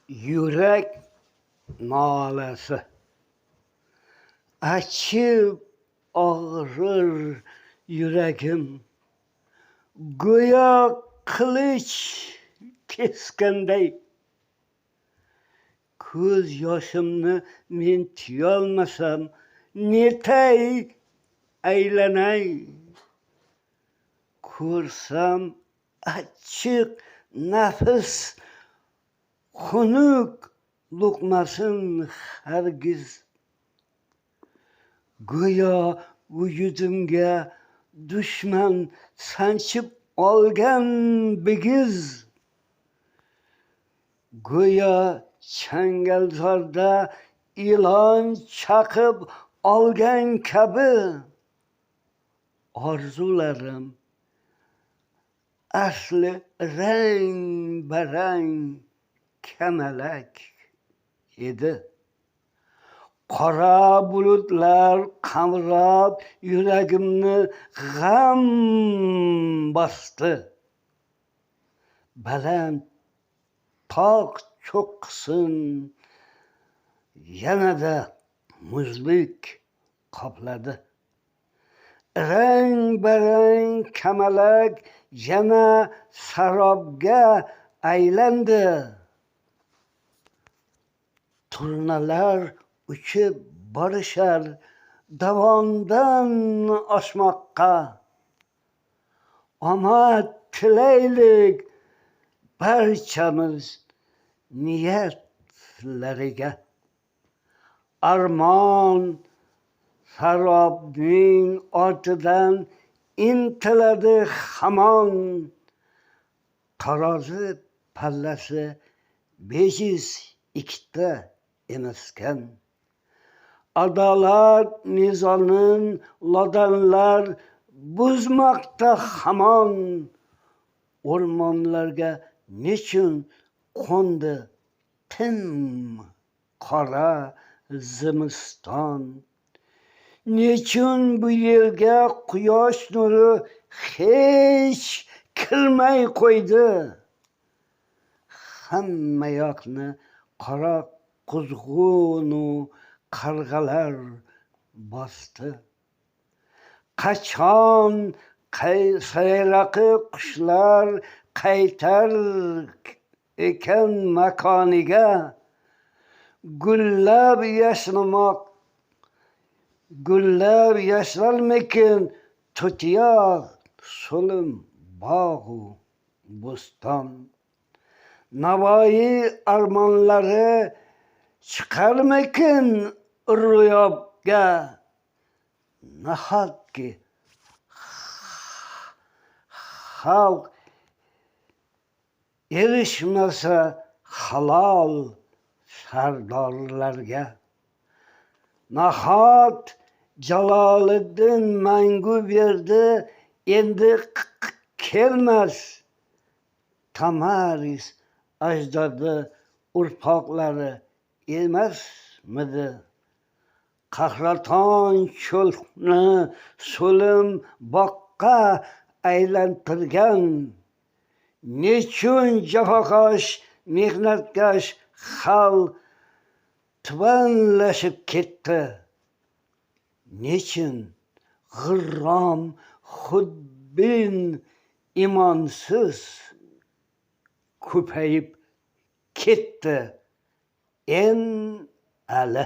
Yurak nolasi. Achib og'rir yuragim, go'yo qilich kesganday. Ko'z yoshimni men tiyolmasam, netay aylanay? Ko'rsam achchiq nafis xunuk luqmasin hargiz. Go'yo vujudimga dushman sanchib olgan bigiz. Go'yo changalzorda ilon chaqib olgan kabi. Orzularim asli rang barang kamalak edi. Qora bulutlar qamrab, yuragimni g'am bosdi. Baland tog' cho'qqisin yanada muzlik qopladi. Rang barang kamalak yana sarobga aylandi. Turnalar uchib borishar dovondan oshmoqqa. Omad tilaylik barchamiz niyatlariga. Armon sarobning ortidan intiladi hamon. Tarozi pallasi bejiz ikkita emaskan. Adolat mezonin lodonlar buzmoqda hamon. O'rmonlarga nechun qo'ndi tim qora zimiston? Nechun bu yerga quyosh nuri hech kirmay qo'ydi? Hammayoqni qora quzg'unu qarg'alar bosdi. Qachon sayraqi qushlar qaytar ekan makoniga? Gullab yashnamoq, gullab yashnarmikin tutiyo so'lim bog'u bo'ston? Navoiy armonlari chiqarmikin ro'yobga? Nahotki xalq erishmasa halol sardorlarga? Nahot Jaloliddin Manguberdi endi kelmas? Tomaris ajdodi urpoqlari emasmidi? Qahraton cho'lni so'lim boqqa aylantirgan. Nechun jafokash, mehnatkash xalq tubanlashib ketdi? Nechun g'irrom, xudbin, imonsiz ko'payib ketdi en ali?